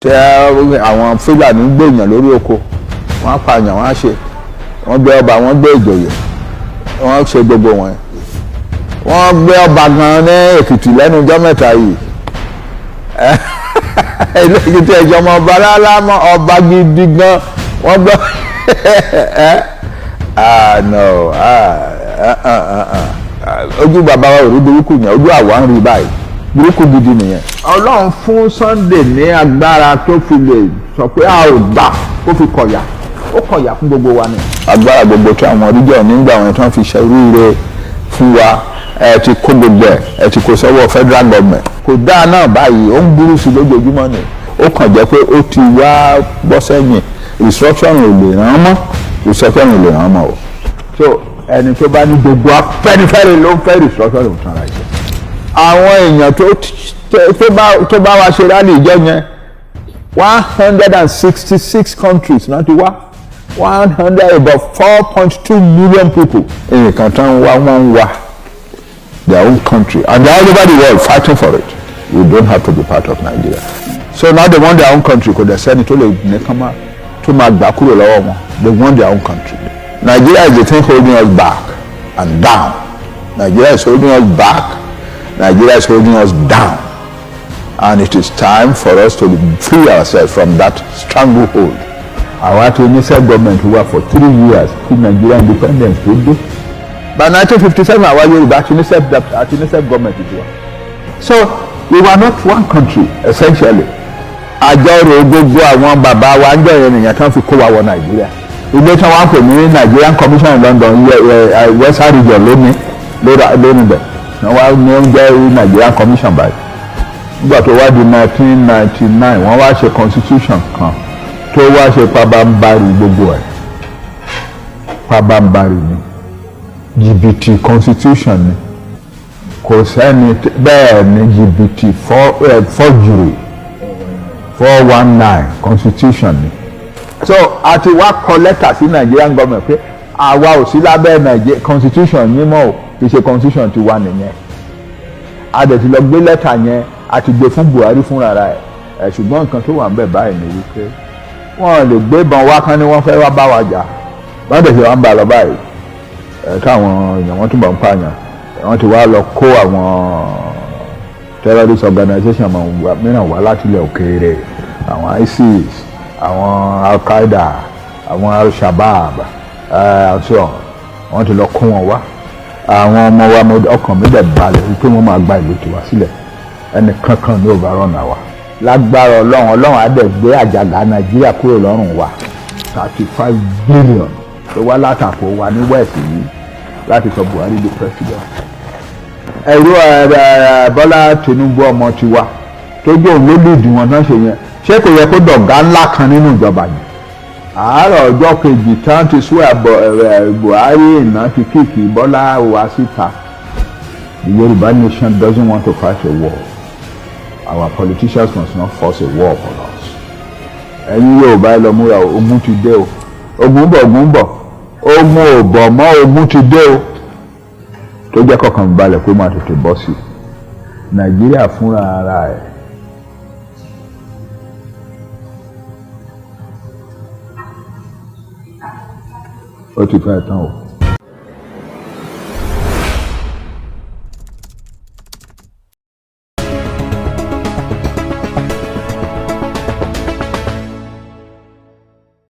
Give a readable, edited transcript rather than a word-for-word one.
Ṣé àwọn Fúlàní gbèyàn lórí oko, wọ́n á pààyàn, wọ́n á ṣe, wọ́n gbé ọba, wọ́n gbé ìjòyè, wọ́n ṣe gbogbo wọn. Wọ́n gbé ọba gan ní Èkìtì lẹ́nu ọjọ́ mẹ́ta yìí. Èkìtì ẹ̀jọ̀ ọmọ ọba rárá mọ́, ọba gidi gan wọ́n gbọ́. Ah no, ah ah ah, ojú bàbá wa ò rí burúkú yẹn, ojú àwa ń rí báyìí, burúkú gidi nìyẹn. Ọlọ́run fún Sunday ní agbára tó fi lè sọ pé a ò gbà, kó fi kọ̀yà, ó kọ̀yà fún gbogbo wa ni. Agbára gbogbo tí àwọn oríjọ nígbà wọn tí wọ́n fi ṣe rúure fún wa, ẹ ti kó gbogbo ẹ, ẹ ti kó sọ́wọ́ federal government. Kò dáa náà báyìí, ó ń burú sí lójoojúmọ́ ni. Ó kàn jẹ́ pé ó ti wá bọ́ sẹ́yìn. Restructuring ò lè ràn án mọ́, restructuring ò lè ràn án mọ́ o. So ẹni tó bá ní gbogbo Afẹ́nifẹ́re ló ń fẹ́ restructuring tán ra jẹ. Àwọn èèyàn tó bá wa ṣe rally ìjọ yẹn, 166 countries náà ti wá, one hundred about 4.2 million people. Nǹkan tán wá, wọ́n ń wá their own country, and they are all over the world fighting for it. We don't have to be part of Nigeria. So now they want their own country. Kò dẹ̀ sẹ́ni tó lè ní kán máa tó máa gbà kúrò lọ́wọ́ wọn. They want their own country. Nigeria is the thing holding us back and down. Nigeria is holding us back. Nigeria is holding us down, and it is time for us to free ourselves from that stranglehold. Àwa ti ní self government wa for 3 years kí Nigeria independence tó dé. By 1957, àwa Yorùbá ti ní self, àti ní self government tiwa. So we were not one country essentially. Àjọrò gbogbo àwọn bàbá wa ń jọ yẹn nìyẹn tán fi kó wa wọ Nàìjíríà. Ilé tí wọ́n pè ní Nigerian Commission in London, Western Region lónìí lónìí bẹ̀ wọ́n wá ní oúnjẹ Nigerian Commission báyìí. Nígbà tó wá di 1999, wọ́n wá ṣe constitution kan tó wá ṣe pabambarì gbogbo ẹ̀. Pabambarì ni, jìbìtì constitution ni. Kò sẹ́ni bẹ́ẹ̀ ni, jìbìtì, forgery, 419 constitution ni. So a ti wá kọ lẹ́tà sí Nigerian government pé àwa ò sí lábẹ́ Nigeria constitution yín mọ́ o, kì í ṣe constitution ti wà nìyẹn. A dẹ̀ ti lọ gbé lẹ́tà yẹn, a ti gbé fún Buhari fúnra ẹ̀ ẹ̀. Ṣùgbọ́n nǹkan tó wà ń bẹ̀ báyìí ni wípé wọ́n lè gbé ìbọn wá kán ní wọ́n fẹ́ wá bá wa jà. Wọ́n dẹ̀ ṣe wá ń bá a lọ báyìí ẹ̀, káwọn èèyàn wọ́n túbọ̀ ń pààyàn. Wọ́n ti wá lọ kó àwọn terrorist organization mìíràn wá láti ilẹ̀ òkèèrè, àwọn ISIS, àwọn Al-Qaeda, àwọn Al-Shabaab and so on. Wọ́n ti lọ kó wọn wá. Àwọn ọmọ wa, ọkàn mi dẹ̀ balẹ̀ wípé wọ́n máa gba ìlú tiwa sílẹ̀. Ẹnì kankan ní òbá rọ̀nà wa lágbára Ọlọ́run. Ọlọ́run á dẹ̀ gbé àjàgà Nàìjíríà kúrò lọ́rùn wa. 35 billion tó wá látàkó wa ní West yìí láti sọ Buhari di president. Ẹ̀rú Bọ́lá Tinubu, ọmọ tiwa tó jẹ́ òun ló lùdì wọn náà ṣe yẹn, ṣé kò yẹ kó dọ̀gá ńlá kan nínú ìjọba yẹn? Àárọ̀ ọjọ́ kejì tán ti sún Buhari iná ti kick Bọ́lá wá síta. The Yorùbá nation doesn't want to fight a war. Our politicians must not force a war upon us. Ẹ̀yin Yorùbá, ẹ lọ múra o. Ogun ti dé o. Ogun bọ̀, ogun bọ̀, ogun ò bọ̀ mọ́, ogun ti dé o. Tó jẹ́ kọ̀ọ̀kan balẹ̀ kó máa tètè bọ́ sí Nàìjíríà fúnra ara ẹ̀. Ó ti fẹ́ tán o.